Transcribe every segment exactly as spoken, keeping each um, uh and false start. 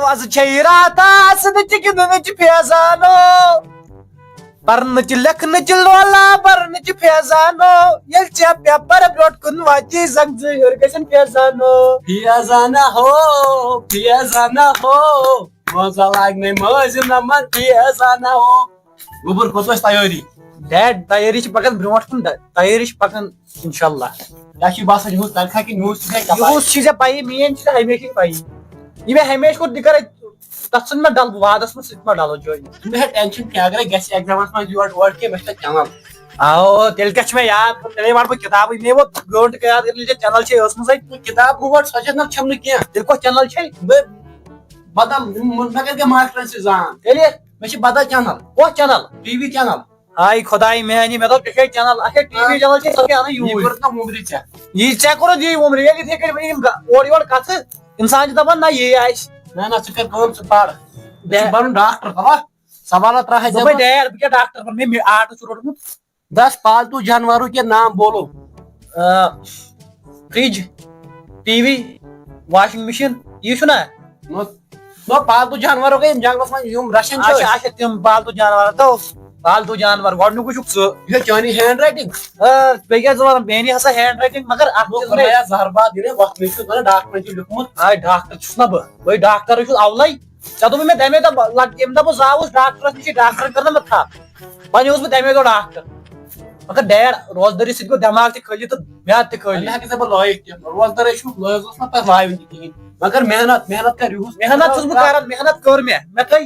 آز چھے راتھ آسنٕچ گِنٛدنٕچ فیضانو، پرنٕچ لیکھنٕچ لولا برنٕچ فیضانو، ییٚلہِ ژےٚ پیپر برٛونٛٹھ کُن واتی زنٛگ زٕ ہیوٚر گژھن فیضانو۔ فیضانہ ہو، فیضانہ ہو، مزٕ لاگنے مٲنٛزِ نمن فیضانہ ہو۔ گوٚبُر، کھوٚت اَسہِ تیٲری۔ ڈیڈ، تیٲری چھِ پکان برٛونٛٹھ کُن، تہ-، تیٲری چھِ پکان انشاءاللہ۔ تۄہہِ چھُ باسان یِہُس تنخواہ کِنہٕ یِہُس چھُ ژےٚ کپٲرۍ؟ یِہُس چھِ ژےٚ پَیی، میٛٲنۍ چھِ ژےٚ ہمیشہِ پَیی۔ یہِ مےٚ ہمیشہِ کوٚر، تہِ کَرَے، تَتھ ژھٕن مےٚ ڈَل، وادَس منٛز سُہ تہِ مہ ڈَلو جویِن۔ مےٚ ہیٚکہِ ٹٮ۪نشَن کینٛہہ، اگرے گژھِ ایگزامَس منٛز یورٕ اورٕ کینٛہہ، مےٚ چھِ تَتہِ چَلان۔ آو، تیٚلہِ کیٛاہ چھُ مےٚ یاد؟ تیٚلے وَنہٕ بہٕ کِتابٕے، مےٚ ووت گٲنٛٹہٕ قیاد، ییٚلہِ ژےٚ چَنَل چھے ٲسمٕژ اَتہِ۔ کِتاب گوٚو گۄڈٕ سۄ چَنَل چھَم نہٕ کینٛہہ۔ تیٚلہِ کۄس چَنَل چھے؟ بہٕ بدل، مےٚ کَتہِ گٔے ماسٹرَن سۭتۍ زان؟ تیٚلہِ؟ مےٚ چھِ بدل چَنَل۔ کۄس چَنَل؟ T V channel. ہاے خۄداے میٛانہِ، مےٚ دوٚپ ژےٚ چھے چَنَل، اچھا ٹی وی چَنَل چھے سۄ کیٛاہ اَنان یہِ یوٗرۍ؟ کوٚرُتھ نا وُمرِ ژےٚ۔ یہِ ژےٚ کوٚرُتھ یی وُمرِ، ییٚلہِ یِتھَے کٔنۍ یِم گا-، اورٕ یورٕ کَتھٕ، اِنسان چھُ دَپان نہ یی آسہِ۔ نہ نہ، ژٕ کَر کٲم، ژٕ پَر۔ ژےٚ چھُ بَنُن ڈاکٹر، تھاوا؟ سوالات ترٛاوہَے دوٚپمَے ژےٚ بہٕ۔ ڈیڈ، بہٕ کیٛاہ ڈاکٹر بَنہٕ؟ مےٚ، مےٚ آرٹس چھُ روٚٹمُت۔ دس پالتو جانوروں کے نام بولو۔ آ، فرج، ٹی وی، واشنگ مشین، یہِ چھُ نا؟ نو، نو، پالتو جانوروں کے یِم جنگلس منٛز یِم رچھان چھِ اچھا، أسۍ۔ اچھا، تِم پالتو جانور، تو پالتو جانور، گۄڈٕنیُکُے چھُکھ ژٕ۔ یہِ چھےٚ چٲنی ہینڈ رایٹنگ؟ آ، بیٚیہِ کیٛاہ ژٕ وَنان، میٛٲنی ہسا ہینڈ رایٹنگ، مگر اَتھ نو، چھُس بہٕ خۄدایا زہر باد، یہِ نے وۄتھ مےٚ چھُ وَنان ڈاکٹرن چھُ لیوٗکھمُت۔ آ، ڈاکٹر چھُس نا بہٕ، بہٕ ڈاکٹر چھُس اولے۔ ژےٚ دوٚپُے مےٚ تَمے دۄہ، لگ-، ییٚمہِ دۄہ بہٕ زاوُس ڈاکٹرس نِش، ڈاکٹرن کٔر نہ مےٚ تھپھ۔ وۄنۍ اوسُس بہٕ تَمے دۄہ ڈاکٹر۔ مگر ڈیڈ، روزدٲری سۭتۍ گوٚو دٮ۪ماغ تہِ خٲلی تہٕ میادٕ تہِ خٲلی۔ وۄنۍ ہٮ۪کہٕ ژےٚ بہٕ لٲیِتھ تہِ۔ روزدٲری چھُکھ، لٲز ٲس نہ تَتھ لایِنۍ تہِ کِہیٖنۍ۔ مگر محنت، محنت کر یُہُس۔ محنت چھُس بہٕ کران، محنت کٔر مےٚ۔ مےٚ تھٲے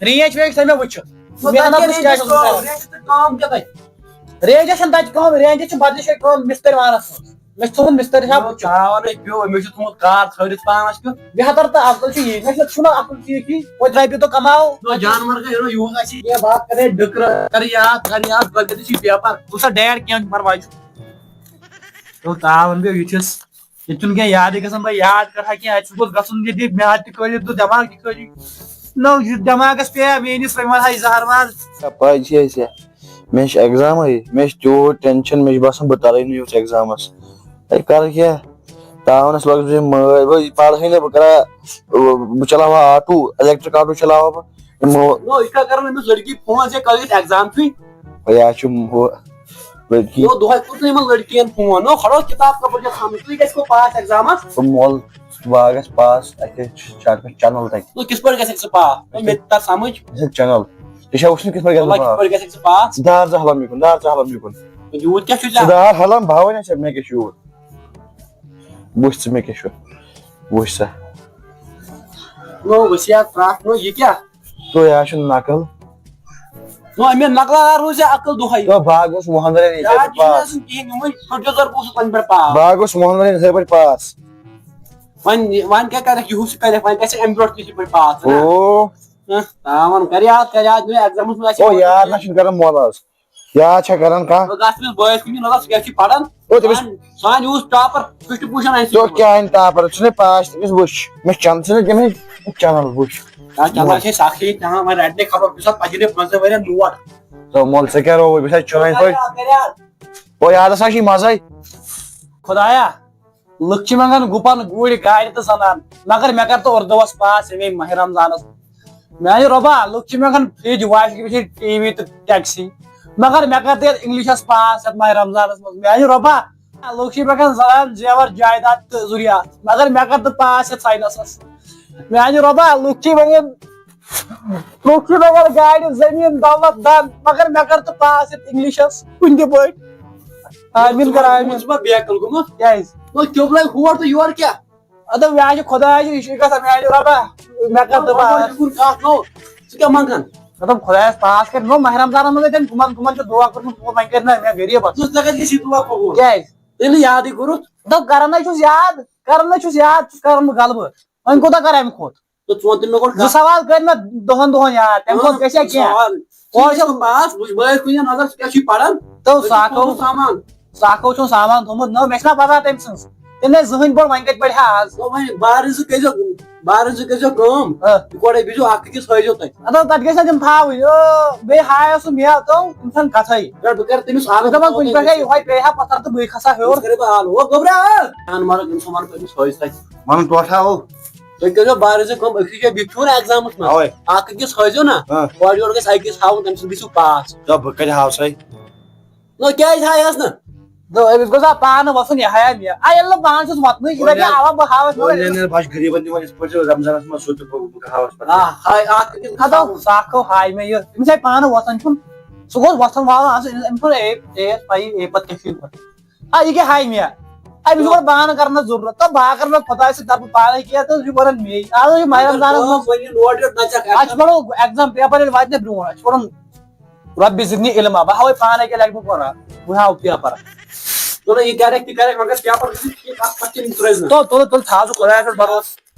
رینج وینج تھٲے مےٚ وٕچھِتھ۔ نہ، تَتھ محنت کیٛاہ وٕچھ کیٛاہ رینجَس چھُس بہٕ کران۔ کٲم؟ رینجَس چھَنہٕ تَتہِ کٲم، رینجَس چھِ بدلہِ جایہِ کٲم مِستٔرۍ وانَس منٛز۔ مےٚ چھُ تھوٚمُت مِستٔرۍ صاحب وٕچھِتھ۔ تاوَن ہے پیوٚو، مےٚ چھُ تھوٚمُت کار تھٲوِتھ پانَس کیُتھ۔ بہتر تہٕ افضل چھُ یی۔ مےٚ چھُنہ، مےٚ چھُنہ اَصٕل ٹھیٖک یی۔ وۄنۍ رۄپیہِ دۄہ کماو۔ نو جانور کا ہیرو یوٗت آسہِ۔ کینٛہہ بات کرے ڈٕکرٕ۔ کر یاد، کر یاد، گۄڈٕ دِتھ چھُے پیپر۔ وٕچھ سا ڈیڈ کینٛہہ پرواے چھُ۔ تو تاوَن پیوٚو یُتھِس۔ ییٚتہِ چھُنہٕ کینٛہہ یادٕے گژھان، بہٕ یاد کَرٕ ہا کینٛہہ، اَتہِ چھُ پوٚز گژھُن ییٚتہِ میٛادٕ تہِ کھٲلِتھ تہٕ دٮ۪ماغ تہِ کھٲلِتھ۔ نہ، یہِ دٮ۪ماغَس پیٚیہِ ہا میٛٲنِس وۄنۍ وَنہٕ ہا یہِ زَہر وَہر۔ ہے، پَے چھِ اَسہِ، مےٚ چھِ ایٚگزامٕے، مےٚ چھِ تیوٗت ٹٮ۪نشَن، مےٚ چھِ باسان بہٕ تَرٕے نہٕ یُتھ ایٚگزامَس۔ ہے، کَرٕ کیٛاہ؟ تاوَنَس لَگہٕ بہٕ مٲرۍ، بہٕ پَرٕہٕے نہٕ، بہٕ کَرا، بہٕ چَلاوٕ ہا آٹوٗ، الیکٹرک آٹوٗ چَلاوٕ ہا بہٕ۔ یِمو نو، یہِ کیٛاہ کَرَن أمِس لٔڑکی فون، ژےٚ کَرٕ یُتھ ایٚگزام چھُے؟ ہے، یہِ حظ چھُ ہُہ لٔڑکی۔ نو، دۄہَے کوٚر نہٕ یِمَن لٔڑکِیَن فون، نو، کھڑو کِتاب کَپٲرۍ چھےٚ تھاوٕنۍ؟ تُہۍ گژھِ کھو پاس ایٚگزامَس؟ تہٕ مول، بہٕ ہا گژھٕ پاس، اَتہِ چھِ چَنَل تَتہِ۔ نو، کِتھ پٲٹھۍ گژھکھ ژٕ پاس؟ نو، مےٚ تَر سَمٕجھ۔ یہِ چھِ چَنَل، ژےٚ چھا وٕچھمُت کِتھ پٲٹھۍ گژھِ وَلہ، بہٕ کِتھ پاس؟ پٲٹھۍ گژھکھ ژٕ پاس؟ ژٕ دار ژٕ ہَلَم یِکُن، دار ژٕ ہَلَم یِکُن۔ یوٗت کیٛاہ چھُے ژےٚ؟ ژٕ دار ہَلَم، بہٕ ہاوَے نہ ژےٚ مےٚ کیٛاہ چھُ یوٗت۔ وٕچھ ژٕ مےٚ کیٛاہ چھُ، وٕچھ سا۔ نو، وٕچھ یا ترٛٹھ، نو، یہِ کیٛاہ؟ تو یہِ حظ چھُ نقل۔ نو، أمۍ نقلہ روٗز ژےٚ عقل دۄہَے۔ تو بہٕ حظ گوٚژھ وُہَن ؤرِین یِتھَے یاد پٲٹھۍ چھُنہٕ پاس۔ آسان کِہیٖنۍ، یِمَے فٔٹِزَر اوسُکھ وۄنۍ پٮ۪ٹھ پاس۔ بہٕ حظ گوٚژھ وُہَن ؤرِین یِتھَے پٲٹھۍ پاس۔ وۄنۍ، وۄنۍ کیٛاہ کَرَکھ، یِہُس کَرَکھ، وۄنۍ گژھِ اَمہِ برونٛٹھ تہِ یِتھَے پٲٹھۍ پاس، نہ؟ او۔ ہہ، تاوَن، کَر یاد، کَر یاد، نہٕ ایٚگزامَس منٛز آسہِ او، یاد نہ چھُنہٕ کَران مول آز۔ یاد چھا کران کانٛہہ؟ بہٕ گژھٕ تٔمِس بٲیِس کُن، مےٚ دوٚپ، ژٕ کیٛاہ چھُے پران؟ او، تٔمِس سانہِ، سانہِ اوس ٹاپر، first position آسہِ تو کیٛاہ اَنہِ ٹاپر؟ ژٕ چھُنَے پاس، تٔمِس وٕچھ، مےٚ چھُ چَنَل، ژٕ چھُنَے تٔمِس چَنَل وٕچھ۔ آ، چَنَل چھے سَخٕے، چَنَل وۄنۍ رَٹنَے خبر، بہٕ چھُس پَتہٕ دِنَے پانٛژَن ؤرِین لوڈ۔ تو مول، ژٕ کیٛاہ رووُے؟ بہٕ چھُسَے چٲنۍ پٲٹھۍ۔ او، یادَس ہا چھُے مَزَے۔ خۄدایا، لُکھ چھِ منٛگان گُپن، گُرۍ، گاڑِ تہٕ زنان، مگر مےٚ کر تہٕ اردوس پاس ییٚمے ماہِ رمضانس۔ میانہِ رۄبا، لُکھ چھِ منٛگان فرج، واشنگ مشین، ٹی وی تہٕ ٹیکسی، مگر مےٚ کر تہٕ یتھ انگلشس پاس یتھ ماہِ رمضانس منٛز۔ میانہِ رۄبا، لُکھ چھِ منٛگان زنان، زیور، جائیداد تہٕ ذُریات، مگر مےٚ کر تہٕ پاس یتھ ساینسس۔ میانہِ رۄبا، لُکھ چھِ منٛگان، لُکھ چھِ منٛگان گاڑِ، زٔمیٖن، دولت، دن، مگر مےٚ کر تہٕ پاس یتھ انگلشس کُنہِ تہِ پٲٹھۍ۔ آمین کر، آمین۔ ژٕ ما بیکل گوٚمُت؟ کیازِ؟ نو، قبلے ہور تہٕ یور کیٛاہ؟ اَدٕ مےٚ حظ چھُ خۄداے، یہِ چھُ گژھان میانہِ رۄبا، مےٚ کر تہٕ نو، پاس۔ یہِ کُن کتھ نو، ژٕ کیٛاہ منٛگان؟ مطلب، خۄدایَس پاس کَرِ، نو، ماہِ رمضانَس منٛز ہے تٔمۍ کٕمَن، کٕمَن چھُ دُعا کوٚرمُت قبوٗل، وۄنۍ کَرِ نہ مےٚ غریٖبَس۔ ژٕ ژےٚ کَتہِ گژھی دُعا قبوٗل؟ کیٛازِ؟ ییٚلہِ نہٕ یادٕے کوٚرُتھ۔ دَپ، کَرَن ہے چھُس یاد، کَرَن ہے چھُس یاد، چھُس کَرَن بہٕ غلبہٕ۔ وۄنۍ کوٗتاہ کَرٕ اَمہِ کھۄتہٕ؟ تہٕ ژٕ وَن تہٕ مےٚ گۄڈٕ زٕ کَتھ۔ سوال کٔرۍ مےٚ دۄہَن دۄہَن یاد، تَمہِ کھۄتہٕ اۭں، گژھِ ہا کینٛہہ؟ سوال۔ اورٕ ژٕ چھِ چھُ پاس، وٕچھ، بٲیِس کُنہِ نظر، ژٕ کیٛاہ چھُے پَران؟ تو ژےٚ چھُے سُہ ہاکو، تھوٚومُت سامان۔ سُہ ہاکو چھُم سامان تھوٚمُت۔ نہ، مےٚ چھِنہ پَتہ تٔمۍ سٕنٛز۔ تٔمۍ نَے زٕہٕنۍ پوٚر، وۄنۍ کَتہِ پَرِ ہا آز؟ تو وۄنۍ بارٕنۍ زٕ کٔرۍزیو، بارٕنۍ زٕ کٔرۍزیو کٲم۔ ہہ۔ یِکوَٹَے بِہزیو، اَکھ أکِس ہٲیزیو تَتہِ۔ اَدٕ تَتہِ گژھِ نہ تِم تھاوٕنۍ۔ او، بیٚیہِ ہایو سُہ مےٚ، تو تِم چھَنہٕ کَتھَے۔ رَٹ، بہٕ کَرٕ تٔمِس اَکھ بہٕ دَپان، کُنہِ پٮ۪ٹھَے یِہوٚے پیٚیہِ ہا پَتھر تہٕ بٕے کھَسہٕ ہا ہیوٚر۔ بہٕ کَرٕ بہٕ حال۔ او، گوٚبرا! جان مَرٕ، أمِس وَنہٕ بہٕ أمِس ہٲیِو تَتہِ۔ وَنُن ٹوٹھا ہو۔ تُہۍ کٔرۍزیو بارٕ زِ کٲم، أکِس جایہِ بِہِو نہٕ ایگزامَس منٛز۔ اَوَے۔ اَکھ أکِس ہٲیزیو نہ، آ۔ اورٕ یورٕ گژھِ أکِس ہاوُن، تَمہِ سۭتۍ گٔژھِو پاس۔ دَپ بہٕ کَتہِ ہاوسَے؟ نو، کیٛازِ ہایَس نہٕ؟ دَپ أمِس گوٚژھ ہا پانہٕ وَسُن، یہِ ہایہِ ہا مےٚ۔ آ، ییٚلہِ نہٕ پانہٕ چھُس وَتنٕے، یہِ وۄنۍ دَپہِ، نیر-، اَوا، بہٕ ہاوَس، وۄنۍ مگر نیر، نیر، بہٕ ہا چھُس غریٖبَن دِوان یِتھ پٲٹھۍ رمضانَس منٛز سُہ تہِ بہٕ، بہٕ ہاوَس پَتہٕ۔ آ، ہاے، اَکھ أکِس آ، دَپ، سُہ ہا ہایہِ مےٚ یہِ۔ أمِس ہایہِ پانہٕ وَسان چھُن، سُہ گوٚژھ وَسان والان آسُن، أمِس ووٚن، اے، اے، یَس پَیی، اے، پَتہٕ کیٛاہ چھُ یِوان۔ آ، یہِ کیٛاہ ہایہِ مےٚ؟ أمِس چھُ گۄڈٕ بانہٕ کرنس ضروٗرت۔ تہٕ بہٕ ہا کرٕ نہٕ خۄداے سٕنٛدِ طرفہٕ پانے کینٛہہ، تہٕ یہِ بنن مے۔ آز چھُ ماہِ رمضانس منٛز۔ وۄنۍ یہِ نوٹ یوت نژکھ۔ اَسہِ چھُ پَرُن ایگزام پیپر ییٚلہِ واتہِ نہ برونٛٹھ، اَسہِ چھُ پَرُن رۄبِ زِدنی علما۔ بہٕ ہاوے پانے کیٛاہ لٮ۪کھٕ بہٕ پَرٕ۔ بہٕ ہاوٕ پیپر۔ تُلہٕ یہِ کَرٮ۪کھ تہِ کَرٮ۪کھ، مگر پیپر گژھِ نہٕ کینٛہہ، اَتھ پَتہٕ کِنۍ ترٛٲوزِ نہٕ۔ تُل، تُل، تُل، تھاو ژٕ خۄدایَس پٮ۪ٹھ بھروسہٕ۔